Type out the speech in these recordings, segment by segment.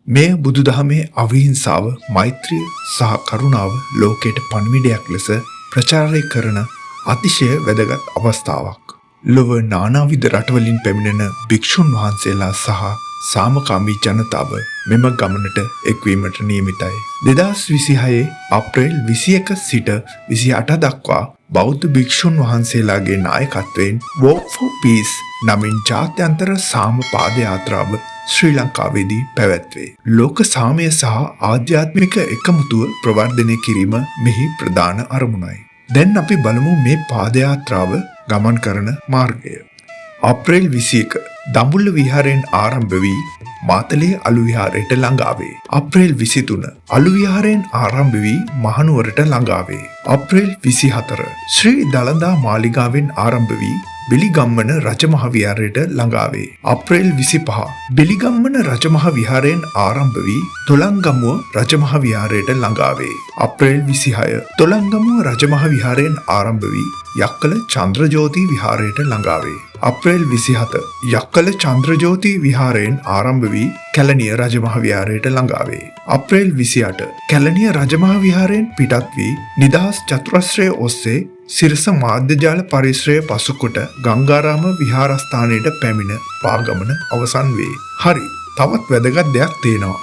මෙය බුදුදහමේ අවිහිංසාව, මෛත්‍රිය සහ කරුණාව ලෝකයට පණිවිඩයක් ලෙස ප්‍රචාරය කරන අතිශය වැදගත් අවස්ථාවක්. ලොව නානාවිධ රටවලින් පැමිණෙන භික්ෂුන් වහන්සේලා සහ සාමකාමී ජනතාව මෙම ගමනට එක්වීමට නියමිතයි. 2026 අප්‍රේල් 21 සිට 28 දක්වා බෞද්ධ භික්ෂුන් වහන්සේලාගේ නායකත්වයෙන් Walk for Peace නමින් ජාත්‍යන්තර සාම පාදයාත්‍රාව ශ්‍රී ලංකාවේදී පැවැත්වේ. ලෝක සාමය සහ ආධ්‍යාත්මික එකමුතුව ප්‍රවර්ධනය කිරීම මෙහි ප්‍රධාන අරමුණයි. දැන් අපි බලමු මේ පාදයාත්‍රාව ගමන් කරන මාර්ගය. අප්‍රේල් 21 දඹුල්ල විහාරයෙන් ආරම්භ වී මාතලේ අලු විහාරයට ළඟා වේ. අප්‍රේල් 23 අලු විහාරයෙන් ආරම්භ වී මහනුවරට ළඟා වේ. අප්‍රේල් 24 ශ්‍රී දළදා මාලිගාවෙන් ආරම්භ වී බිලිගම්මන රජමහ විහාරයට ළඟා වේ. අප්‍රේල් 25 බිලිගම්මන රජමහ විහාරයෙන් ආරම්භ වී තොලංගමුව රජමහ විහාරයට ළඟා වේ. අප්‍රේල් 26 තොලංගමුව රජමහ විහාරයෙන් ආරම්භ වී යක්කල චන්ද්‍රජෝති විහාරයට ළඟා වේ. අප්‍රේල් 27 යක්කල චන්ද්‍රජෝති විහාරයෙන් ආරම්භ වී කැලණිය රජමහ විහාරයට ළඟා වේ. අප්‍රේල් 28 කැලණිය රජමහ විහාරයෙන් පිටත් වී නිදහස් චතුරස්‍රය ඔස්සේ සිරස මාධ්‍යජාල පරිශ්‍රය පසුකොට ගංගාරාම විහාරස්ථානයට පැමිණ පාගමන අවසන් වේ. හරි, තවත් වැදගත් දෙයක් තියෙනවා.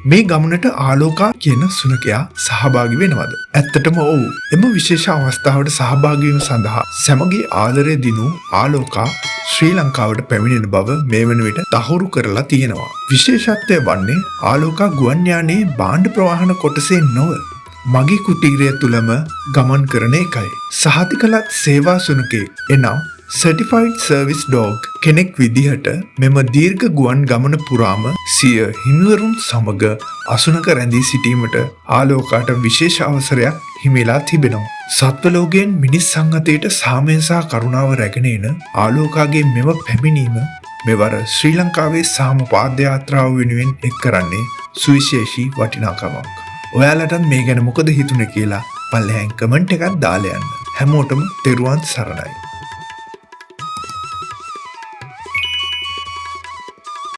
මේ ගමනට ආලෝකා කියන සුනකයා සහභාගි වෙනවද? ඇත්තටම ඔව්. එම විශේෂ අවස්ථාවට සහභාගී වීම සඳහා සැමගේ ආදරය දිනූ ආලෝකා ශ්‍රී ලංකාවට පැමිණෙන බව මේ වන විට තහවුරු කරලා තියෙනවා. විශේෂත්වය වන්නේ ආලෝකා ගුවන් යානයේ භාණ්ඩ ප්‍රවාහන කොටසේ නොව මගේ කුටීරය තුළම ගමන් කරන එකයි. සහතිකලත් සේවා සුනකයෙක් එනම් සර්ටිෆයිඩ් සර්විස් ඩොග් කෙනෙක් විදිහට මෙම දීර්ඝ ගුවන් ගමන පුරාම සිය හිමිවරුන් සමග අසුනක රැඳී සිටීමට ආලෝකාට විශේෂ අවසරයක් හිමිලා තිබෙනවා. සත්ව ලෝකයෙන් මිනිස් සංහතියට සාමය සහ කරුණාව රැගෙන එන ආලෝකාගේ මෙම පැමිණීම මෙවර ශ්‍රී ලංකාවේ සාම පාදයාත්‍රාව වෙනුවෙන් එක් කරන්නේ සුවිශේෂී වටිනාකමක්. ඔයාලටත් මේ ගැන මොකද හිතුනේ කියලා පල්ලෙහායින් කමෙන්ට් එකක් දාලා යන්න. හැමෝටම තෙරුවන් සරණයි.